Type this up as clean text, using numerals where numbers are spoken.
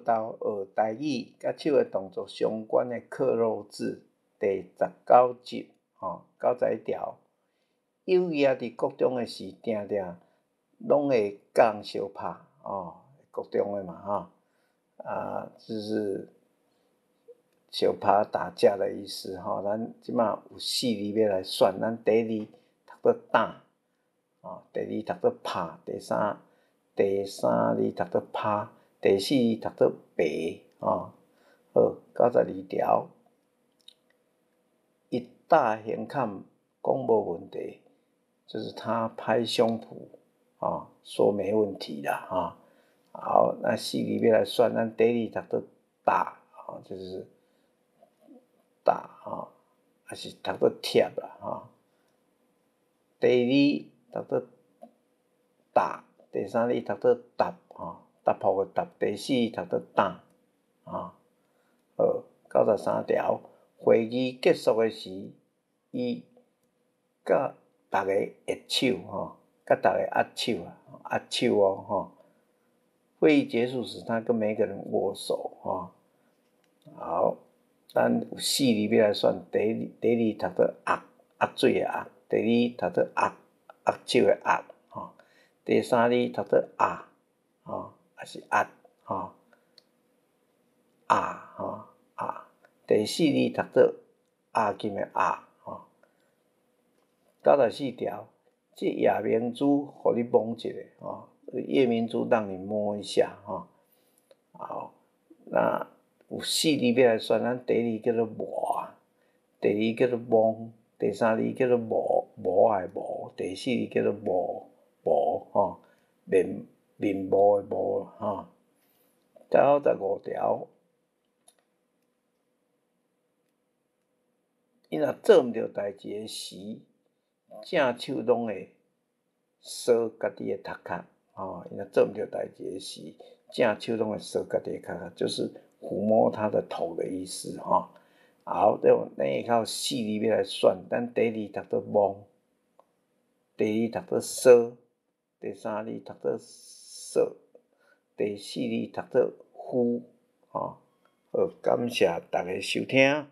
斗學台語佮手的動作相關的克漏字第19集，吼，91條。友誼佇國中的時，定定攏會佮人相拍，哦，國中的嘛，吼，啊，就是相拍打架的意思，吼。咱這馬有四字欲來選，咱第一字讀做打，哦，第二讀做拍，第三字讀做拍，第四字讀做白，吼。好，92條，伊搭胸坎講無問題，就是他拍胸脯，啊，說沒問題啦，哈。好，那四字欲來選，咱第一字讀做打，啊，就是打，啊，還是讀做貼啦，哈。第二讀做打，第三字讀做答，吼，答覆的答，第四字讀做打，啊，好，93條，會議結束的時，伊佮逐个握手，吼，佮逐个握手啊，握手哦，吼。會議結束時，他跟每個人握手，吼。好，咱有四字欲來選，第一字讀做握，握水的握；第二讀做握，握手的握，吼。第三字讀做壓，吼，還是壓，吼，壓，吼，壓。第四字讀做押金的押，吼。94條，這夜明珠予你摸一下，吼，夜明珠讓你摸一下，吼。好，那有四字欲來選，咱第一字叫做磨，第二叫做摸，第三字叫做無，無的無，第四字叫做無無，吼，面面無的無，吼。95條，伊若做毋著代誌的時，正手攏會挲家己的頭殼，吼！伊若做毋著代誌的時，正手攏會挲家己的頭殼，就是撫摸他的頭的意思，吼。好，對，咱下跤四字欲來選，咱第一字讀做摸，第二讀做挲，第三字讀做索，第四字讀做呼，吼。好，感謝逐家收聽。